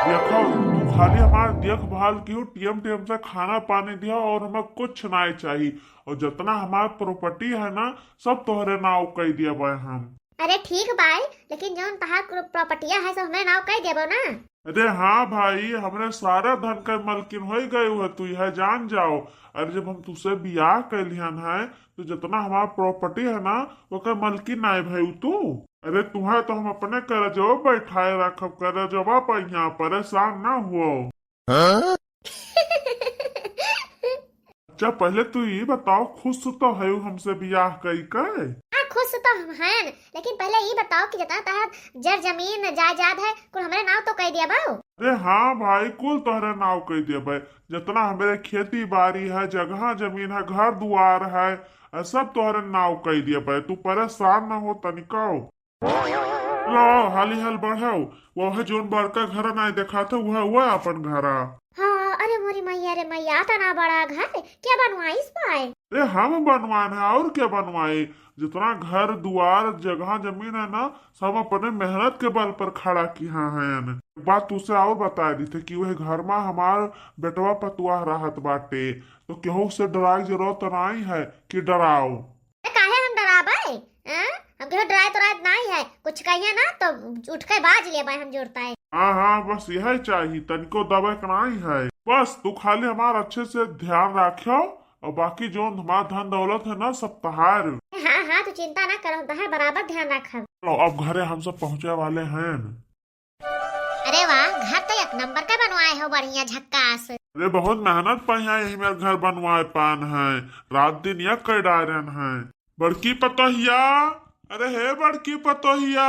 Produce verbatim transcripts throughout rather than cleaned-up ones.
देखो, तू खाली हमार देखभाल किहो, टेम टेम से खाना पानी दिहो और हमें कुछ नाहीं चाही। और जितना हमार प्रॉपर्टी है ना, सब तोहरे नाव कई दिया बाय हम। अरे ठीक बाय, लेकिन जौन तहार प्रॉपर्टिया है, सब हमरे नाव कई देबो ना। अरे हाँ भाई, हमरे सारा धन के मलकिन होई गए हुए, तू यह जान जाओ। अरे जब हम तुसे बियाह कैलिहन है, तो जितना हमार प्रॉपर्टी है ना, ओकर मलकिन नाहीं भाई तू। अरे तुहे तो हम अपने करजवा बैठाए रखब, करजवा पर यहाँ परेशान ना हुओ। हाँ? अच्छा, पहले तू ई बताओ, खुश तो है हमसे बियाह कई के? हाँ, खुश तो हम हैं, लेकिन पहले ई बताओ कि जितना तहार जर जमीन जायदाद है, कुल हमरे नाव तो कई दिया बाऊ। अरे हाँ भाई, कुल तोहरे नाव कई दिया भाई। जितना हमरे खेती बाड़ी है, जगह जमीन है, घर दुआर है, आ सब तोहरे नाव कई दिया भाई। तू परेशान ना हो तनिकाओ। लो, हाली हाल बढ़ाओ। वह जोन बड़का घर नाहीं देखात है, वह, वह अपन घर आ। हाँ, अरे मोरी मैया रे मैया, इतना बड़ा घर क्या बनवाइस बाय? अरे हम बनवान है, और क्या बनवाए? जितना घर दुआर जगह जमीन है ना, सब अपने मेहनत के बल पर खड़ा किहा हैं। एक बात तुसे और बता दी थे कि वह घर में हमार बेटवा पतुआ रहत बाटे, तो केहू से डराए के जरूरत नाहीं है कि डराओ। ए, काहे हम डराबे? हैं? हम केहू डराए तो रात नाहीं है, कुछ कहिए ना तो उठ के बाज लेबे हम जोरता है। हाँ, हाँ, बस यह चाही, तनिको दबे के नाहीं है। बस तू खाली हमार अच्छे से ध्यान रखियो और बाकी जौन हमार धन दौलत है ना, सब तहार। हाँ, हाँ, तू चिंता ना कर, हम तहार बराबर ध्यान रखब। लो, अब घरे हम सब पहुँचे वाले हैं। अरे वाह, घर तो एक नंबर का बनवाए हो, बढ़िया झक्कास। अरे बहुत मेहनत पर यहाँ यही मेरे घर बनवाए पान है, रात दिन यक कर डारन है। बड़की पतोहिया, अरे हे बड़की पतोहिया,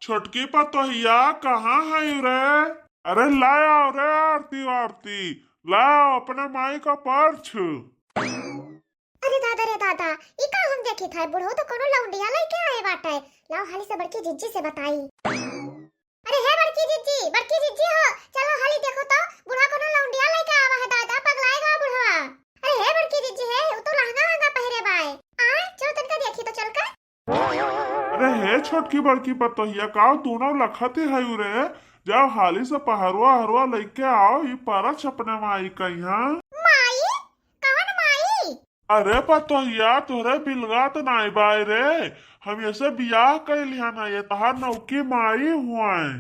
छोटकी पतोहिया कहाँ है रे? अरे लाओ रे आरती वारती, लाओ अपने माई का पर्छ। अरे दादा रे दादा, ई का हम देखी था, बुढ़ऊ तो कोनो लौंडिया लइके आए बाटे। लाओ हाली से बड़की जिज्जी से बताई। अरे हे बड़की जिज्जी, बड़की जिज्जी हो, चलो हाली देखो तो, बुढ़ा कोनो लौंडिया लइके आवा है दादा, पगलाए गवा बुढ़वा। अरे हे बड़की जिज्जी हे, उ तो लहंगा वहंगा पहिरे बाय। आय, चलो तनका देखी तो चल के। अरे हे छोटकी बड़की पतोहिया, का तू ना लखत ही हयू रे? जाओ हाली से पहरुआ हरुआ लइके आओ, ई परछ अपने माई कइहाँ। माई? कवन माई? अरे पतोहिया, तोहरे बिलगात नाई बाय रे, हम एसे बियाह कइलिहन है, ये तहार नौकी माई हुआएँ।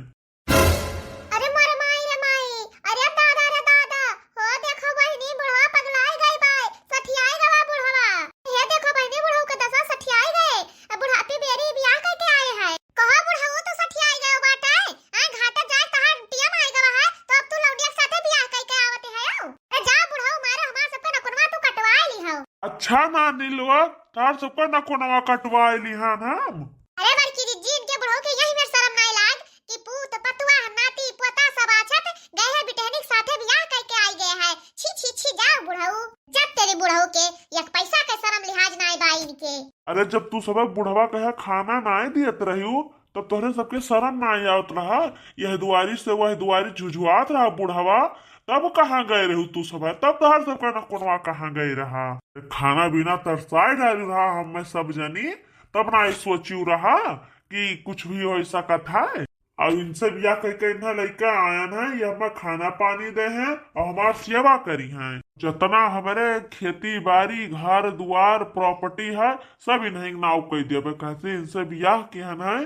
अरे मोरे माई रे माई, अरे दादा रे दादा, हो देखो बहिनी, बुढ़वा पगलाए गए बाय, सठियाए गवा बुढ़वा। हे देखो बहिनी, बुढ़ऊ के दशा सठियाए गए, अब बुढ़ापी बेरी बियाह करके आए हैं। कहो बुढ़ऊ तो सठियाए गए बाटे, आ घाटे जाए तहार टीएम आए गवा है, तो अब तू लौंडिया के साथे बियाह करके आवते है। अरे जा बुढ़ऊ, मारे हमार सबके नकुनवा तू कटवाए ली हो। अच्छा ना नीलवा, तार सबका नकुनवा कटवाए ली हन हम। अरे बड़की जिज्जी, इनके बुढ़ऊ के यही में शर्म नाई लाग कि पूत, पतुआ, नाती, पोता सब आछत, गए हैं बिटहनी के साथे बियाह करके आई गए हैं। छी, छी, छी, जाओ बुढ़ऊ। जब तेरे बुढ़ऊ के एक पैसा के शर्म लिहाज नाई बा इनके। अरे जब तू सब बुढ़वा कहे खाना नाई दियत रहियो, तब तोहरे सबके शर्म नाई आवत रहा। यह दुआरी से वह दुआरी झुझुआत रहा बुढ़वा, तब कहाँ गए रहू तू सब? तब तोहर सबका नकुनवा कहाँ गए रहा? खाना बिना तरसाए डाली रहा हम सब जनी, तब ना सोचियो रहा कि कुछ भी हो सकत है। अब इनसे बियाह करके इन्हें लइके आयन है, ये हमें खाना पानी दे हैं और हमार सेवा करी हैं। जितना हमरे खेती बाड़ी, घर दुआर, प्रॉपर्टी है, सब इन्हें नाव कर देबे। कहते इनसे बियाह किहन है,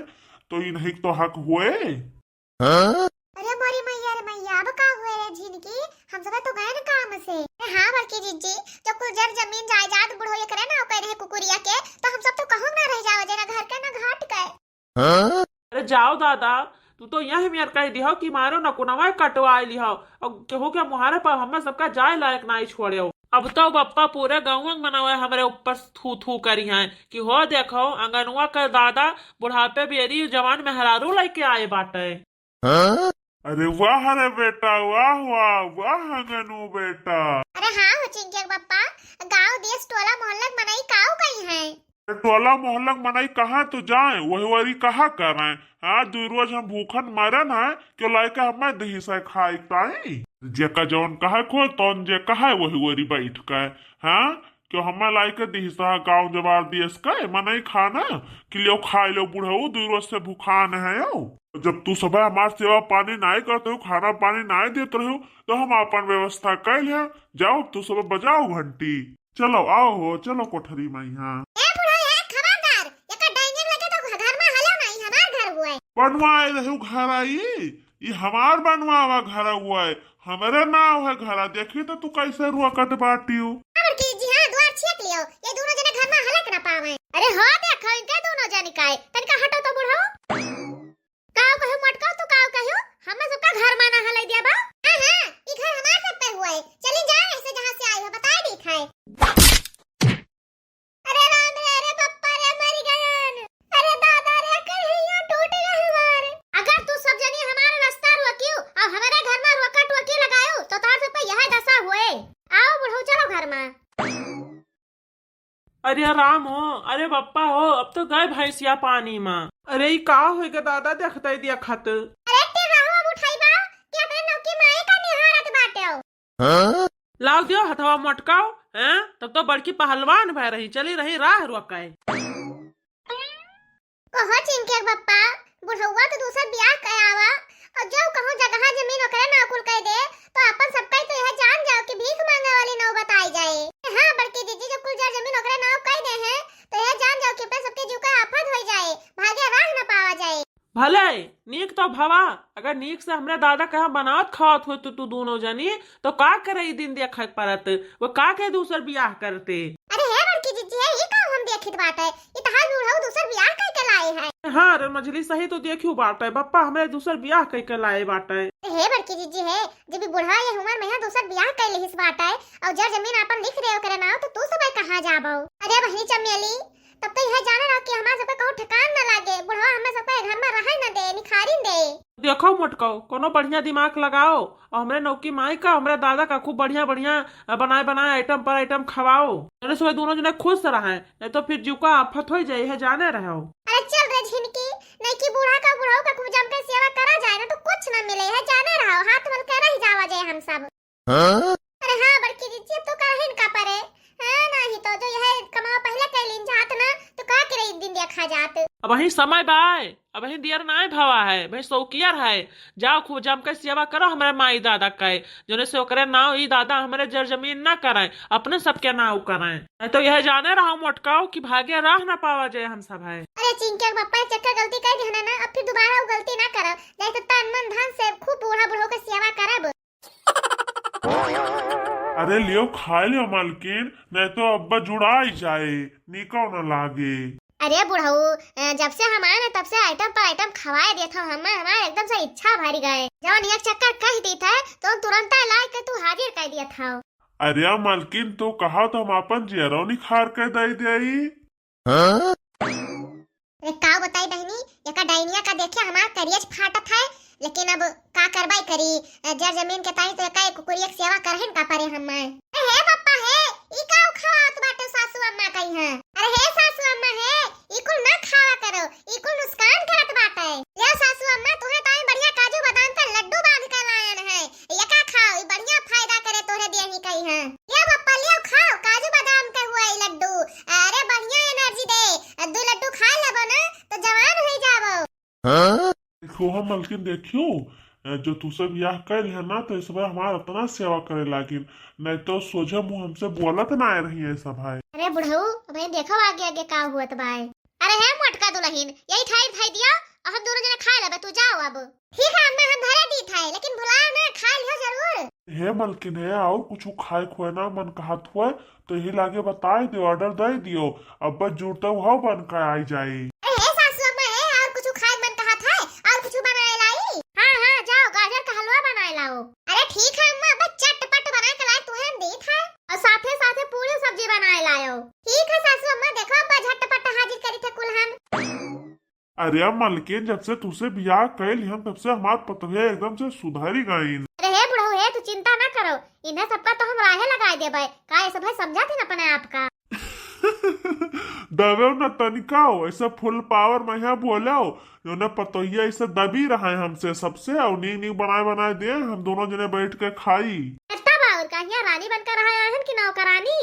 तो इन्हें तो हक हुए। अरे मोरी मैया रे मैया, अब का हुए रे झिनकी? हम सब तो गए न काम से। अरे हाँ बड़की जिज्जी, जब कुल जर जमीन जायदाद बुढ़ऊ एकरे नाव करे रहे कुकुरिया के, तो हम सब तो कहूँ ना रह जावे जे, ना घर के ना घाट के। अरे जाओ दादा, तू तो यही मेर कह दिहो कि मारो नकुनवा कटवाए लिहो, और केहू के मुहारे पर हमें सबका जाए लायक नाई छोड़े। अब तो बप्पा पूरे गाँव में मनवे हमरे ऊपर थू थू करी हैं कि हो देखो, अंगनुआ के दादा बुढ़ापे बेरी जवान मेहरारू लइके आए बाटे। अरे वाह रे बेटा, वाह, वाह, वाह अंगनू बेटा। अरे हाँ हो चिंकिया के बप्पा, गाँव देश टोला मोहल्ला के मनई काऊ गई हैं। अरे टोला मोहल्ला के मनई कहाँ तो जाए, वही वरी कहा करें। हाँ, दू रोज हम भूखन मरन है, क्यों लाइके हमें दही से खाए ताई? जेका जौन कहे खो, तौन जे कहे वही वरी बैठ के। हाँ, क्यों हमें लाइके दही से गाँव जवार दियस के, मनई खाना, कि लियो खाए लो बुढ़ऊ, दू रोज से भूखान है यो। जब तू सब हमार सेवा पानी नाई करत हो, खाना पानी नाई देत रहो, तो हम आपन व्यवस्था कइल है। जाओ, तू सब बजाओ घंटी। चलो, आओ हो, चलो कोठरी में यहाँ। ए बुढ़ऊ, ए खबरदार, एकर डाइनिंग लगे तो घर में हलो नहीं, हमार घर हुआ है। बनवाए रहू घर आई, ई हमार बनवावा घर हुआ है, हमरे नाव है घरा। देखी तो तू कैसे रुआ कट बाटियो। खबर की जी हाँ, द्वार छेक लियो, ये दोनों जने घर में हलक ना पावे। अरे हो देखो इनके दोनों जने का है, तनिका हटो तो बुढ़ऊ। काऊ कहू मोटकाऊ, तू काऊ कहू? हमें सबका घर माना हलई दिया बा। हाँ, हाँ, ई घर हमार सब पे हुआ है। चली जा ऐसे जहाँ से आई हो, बताए दी खाए। अरे राम रे, अरे पप्पा रे, मर गयन। अरे दादा रे, कन्हैया टूट गए हमार। अगर तू सब जनी हमारे रास्ता रोकियो और हमारे घर में रोका टोकी लगायो, तो तार सब पे यह दशा हुए। आओ बुढ़ऊ, चलो घर में। अरे राम हो, अरे बप्पा हो, अब तो गए भैंसिया पानी मा। अरे ई का होइगा दादा, देखते ही देखत। अरे ते राहु अब उठाई बा, कि अपने नौकी माई का निहारत बाटे हो। हाँ? लाव दियो हथवा मोटकाओ, हैं? तब तो बड़की पहलवान भय रही, चली रही राह रोकाए। कहो चिंके के बप्पा, बुढ़ौआ तो दूसर बियाह कइ आवा, और जो कहूँ जगह जमीन ओकरे नाव कुल कइ दे, तो अपन सबका ही तो यह जान जाओ कि भीख मांगे वाली नौबत आई जाए। हाँ, बड़की जीजी जब कुल जर जमीन ओकरे नाव कइ दे हैं, तो यह जान जाओ कि अपने सबके जीव का आफत हो जाए, भागे राह न पावा जाए। भले, नीक तो भवा, अगर नीक से हमरे दादा कहाँ बनावत खावत होत तू दोनों जनी, तो का करे ई दिन देखे के परत, वो का के दूसर बियाह करते? अरे हे बड़की जीजी, हे, ई का हम देखित बाटे? ई तहार बूढ़ऊ दूसर बियाह कइके लाए हैं। हाँ रे मझली, सही तो देखियो बाटे, बप्पा हमरे दूसर बियाह कइके लाए बाटे। अरे हे बड़की जीजी, हे, जब ई बूढ़ा ये उमर में है दूसर बियाह कइ लिहिस बाटे, और जर जमीन आपन लिख दे ओकरे नाव, तो तू सब कहाँ जाबो? अरे बहिनी चमेली, तब तो यह जाने रहो कि हमार सबके कहूँ ठिकान न लागे, बुढ़वा हमें सबके घर में रहे न दे, निखारिन दे। देखो मोटकाओ, कोनो बढ़िया दिमाग लगाओ और हमरे नौकी माई का, हमरे दादा का खूब बढ़िया बढ़िया, अ, बनाए बनाए आइटम पर आइटम खवाओ। जने से वे दोनों जने खुश रहे, नहीं तो फिर जीव का आफत हो जाए, यह जाने रहो। अरे चल रे झिनकी, नहीं कि बूढ़ा का बुढ़ऊ का खूब जम के सेवा करा जाए ना तो कुछ ना मिले, यह जाने रहो, हाथ मल के रह जावा जाए हम सब। हाँ? अरे हाँ बड़की जीजी, अब तो करहिन का परे। हाँ, नाही तो जो यह कमावा पहिले कइलिन जात ना, तो का करे एक दिन देखा जात। अबहीं समय बाय, अबहीं दियर नाय भवा है, अबहीं सौकियर है। जाओ खूब जम के सेवा करो हमरे माई दादा के, जोने से ओकरे नाव ई दादा हमरे जर जमीन ना करे, अपने सबके नाव करे। नहीं तो यह जाने रहो मोटकाओ कि भागे राह ना पावा जाए हम सब है। अरे चिंके के बप्पा, एक चक्कर गलती कइ दिहना ना, अब फिर दोबारा वो गलती ना करब। नहीं तो तन मन धन से खूब बूढ़ा बूढ़ऊ के सेवा करब। अरे लियो, खाए लियो मालकिन, नहीं तो अब्बा जुड़ाई जाए, निको न लागे। अरे बुढ़ऊ, अ, जब से हम आए ना तब से आइटम पर आइटम खवाए देत हो हमें, हमार एकदम से इच्छा भर गए। जवन एक चक्कर कह देत है तो तुरंत ला के तू हाजिर कर देत हो। अरे मालकिन, तो कहा तो हम अपन जियरो निखार के दे देई। हाँ? अरे का बताई बहनी, एका डाइनिया का देखे हमार करियज फाटत है, लेकिन अब का करबाई करी, जर जमीन के ताई तो एका एक कुकुरिया के सेवा करहिन का परे हम। अरे हे बप्पा हे, ई का उखावत बाटे सासू अम्मा कही हैं? अरे हे सासू अम्मा हे, ई कुल ना खावा करो, ई कुल नुकसान करत बाटे। ले सासू अम्मा, तुहे ताई बढ़िया काजू बादाम का लड्डू बांध के लायन है, एका खाओ, ई बढ़िया फायदा करे तोहरे देही कही हैं। ले बप्पा, ले खाओ, काजू बादाम के हुआ ई लड्डू। अरे बढ़िया एनर्जी दे, दो लड्डू खा लेबो ना तो जवान हो जाबो। हाँ? देखो हम मलकिन देखियो, जो तू सब बियाह कइल है ना तो इस बार हमार उतना सेवा करे लागिन, नहीं तो सोझे मुंह हमसे बोलत ना आए रही है सब है। अरे बुढ़ऊ, अबे देखो आगे आगे का हुआ तो भाई। अरे हे मोटका दुलहिन, यही ठाई ठाई दिया और हम दोनों जने खा लेबे, तू जाओ अब। ठीक है अम्मा, हम धरे दी ठाई, लेकिन भुलाओ ना, खा लियो जरूर। हे मलकिन हे, और कुछ खाए खोए ना मन कहत हुए तो यही लागे बताए दियो, ऑर्डर दे दियो, अब बस जुड़ते हुआ बन के आई जाई। अरे हे सासू अम्मा हे, और कुछ खाए मन कहत है, और कुछ बनाए लाई? हाँ हाँ, जाओ गाजर का हलवा बनाए लाओ। अरे ठीक है अम्मा, बस चटपट बना के लाए, तुहे हम देत है। और साथे साथे पूरी सब्जी बनाए लाओ। ठीक है सासू अम्मा, देखो अब झटपट हाजिर करी थे कुल हम। अरे मलकिन, जब से तुसे बियाह कइल हम तब से हमार पतोहिया एकदम से सुधरी गईन। अरे हे बुढ़ऊ हे, तू चिंता ना करो, इन्हें सबका तो हम राहे लगाए देबे। का ये सब है समझा थी ना अपने आप का? दबे न तनिका हो, ऐसे फुल पावर में यहाँ बोले हो, जो न पतोहिया ऐसे दबी रहा है हमसे सबसे, और नीक नीक बनाए बनाए दे, हम दोनों जने बैठ के खाई। तब और का, यहाँ रानी बनकर रहा है कि नौकरानी?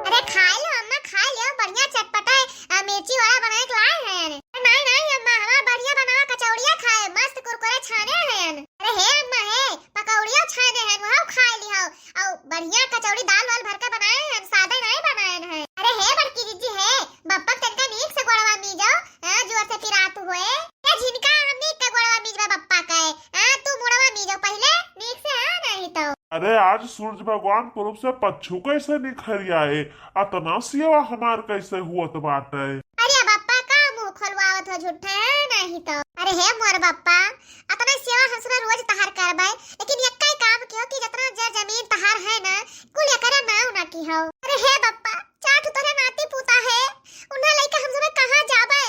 अरे खाए लो अम्मा, खाए लो, बढ़िया चटपटा है। अम, मिर्ची वड़ा बनाए के लाए हैं। अरे नाहीं, नाहीं अम्मा, हमार बढ़िया बनावा कचौड़िया खाए, मस्त कुरकुरे छाने हैं। अरे हे अम्मा हे, पकौड़िया छाने हैं, वहउ खाए लिहउ। अउ बढ़िया कचौड़ी दाल वाल भर के बनाए हैं, सादे नाहीं बनाए हैं। अरे हे बड़की जीजी हे, बप्पा के तनका नीक से गोड़वा मीजउ, हाँ, जोर से पिरात होए। ए झिनका, हम नीक के गोड़वा मीजबा बप्पा के, हाँ, तू मुड़वा मीजउ पहिले, नीक से, हाँ, नाहीं तउ। अरे आज सूरज भगवान पूरब से पच्छू कइसे निखरि आए, अतना सेवा हमार कइसे हुअत बाटे। अरे बप्पा का मुँह खोलवावत हो झूठे, हाँ, नाहीं तउ। अरे हे मोर बप्पा, अतना सेवा हम सब रोज तहार करबे, लेकिन एक्कै काम किहो कि जतना जर जमीन तहार है ना, कुल एकरे नाव ना किहो। अरे हे बप्पा, चार ठो तोहरे नाती पूता है, उन्हा लइके हम सबे कहाँ जाबे?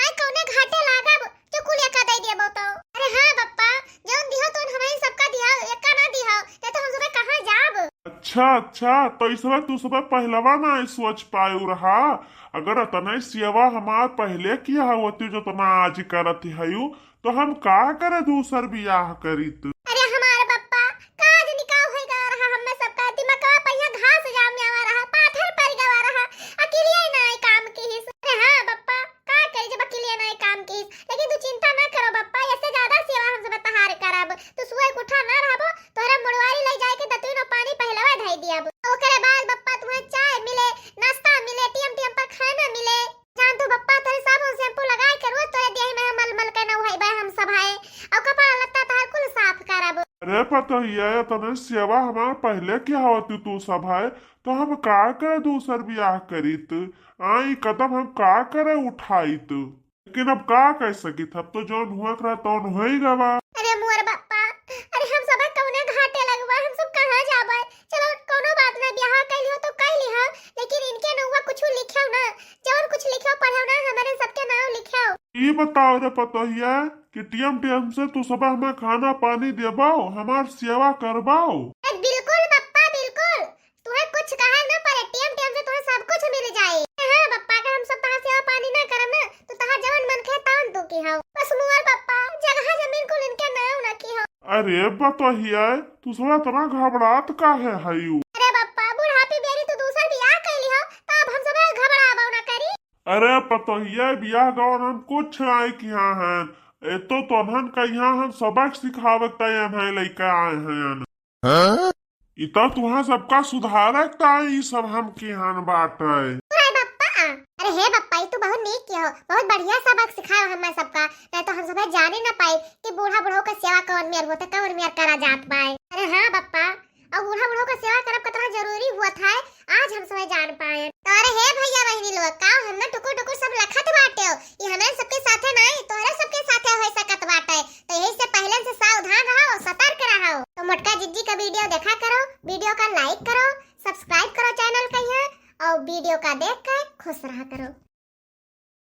आय कउने घाटे लागब, जो कुल एक्का दइ देबो तउ। अरे हाँ बप्पा, जउन दिहो तउन हमहीं सबका दिहो, एक्का ना दिहो, नाहीं तउ हम सबे कहाँ जाब? अच्छा, अच्छा, तउ ई सबे तू सबे पहिलवा नाहीं सोच पायु रहा। अगर अतनै सेवा हमार पहिले किहा होती, जतना आज करत हयु, तउ हम का करे दूसर बियाह करित? अरे हमार बप्पा, का जनी का होइ गा रहा, हम्मे सबका दिमगवा पहिया घास जाम आवा रहा, पाथर परि गवा रहा, अकिलिया नाहीं काम किहिस। अरे हाँ बप्पा, का करी जब अकिलिया नाहीं काम किहिस, लेकिन तू चिंता ना करो बप्पा, एसे ज्यादा सेवा हम सब तहार करब। तू सुबह उठा ना रहबो, तोहरा मुड़वारी लइ जाइके दतुइन पानी पहिलवा धइ दियब। ओकरे बाद बप्पा तुहें चाय मिले, नाश्ता मिले, टियम टियम पर खाना मिले। जान तू बप्पा, तोरे साबुन शैम्पू लगाइके रोज तोरे देह में मल मल के नहइबे हम सब है, अउ कपड़ा लत्ता तहार कुल साफ करब। अरे पतोहिया, एतनै सेवा हमार पहिले किहा होती तू सब है, तउ हम का करे दूसर बियाह करित? आ, ई कदम हम का करे उठाइत? लेकिन अब का कइ सकित, अब तउ जउन हुआ के रहा तउन होइ गवा। अरे मोर बप्पा, अरे हम सब कउने घाटे लगबे, हम सब कहाँ जाबे? चलो कउनो बात ना, बियाह कइ लिहो तउ कइ लिहो, लेकिन इनके नउवा कुछु लिखेउ ना, जउन कुछ लिखेउ पढ़ेउ ना, हमरे सबके नाव लिखेउ। ई बताओ रे पतोहिया कि टियम टियम से तू सब हमें खाना पानी देबो, हमार सेवा करबो? अरे बिल्कुल बप्पा, बिल्कुल। तुहें कुछ कहइ ना परे, टियम टियम से तुहें सब कुछ मिल जाई। हाँ बप्पा, का हम सब तहार सेवा पानी ना करब ना, तउ तहार जवन मन कहे तवन तू किहो। बस मोर बप्पा, जगह जमीन कुल इनके नाव ना किहो। अरे पतोहिया, तू सब एतना घबरात काहे हयू? अरे बप्पा, बुढ़ापी बेरी तू दूसर बियाह कइ लिहो, तब हम सब घबराबउ ना करी। अरे पतोहिया, बियाह गवन हम कुछ नाहीं किहा हन, एतो तोन्हन कहिया हम सबक सिखावक ताई एन्है लइके आए हन। हाँ? ई तउ तुहाँ सबका सुधारक ताई ई सब हम किहन बाटइ। अरे बप्पा, अरे हे बप्पा, ई तू बहुत नीक किहो, बहुत बढ़िया सबक सिखायो हम्मे सबका। नाहीं तउ हम सब जाने ना पाई कि बूढ़ा बुढ़ऊ क सेवा कउन मेर होत है, कउन मेर करा जात बाय। अरे हाँ बप्पा, अउ बूढ़ा बुढ़ऊ क सेवा करब कतना जरूरी होत है, आज हम सब जान पाए। तउ अरे हे भइया बहिनी लोग, का हम ना टुकुर टुकुर सब लखत बाटेउ, ई हमरे सबके साथे नाहीं, तोहरे सबके साथे होइ सकत बाटइ। तउ एही से पहिले से सावधान रहउ, सतर्क रहउ। तउ मोटका जिज्जी क video देखा करो, video क like करो, subscribe करो channel क, अउ video क देख के खुश रहा करो।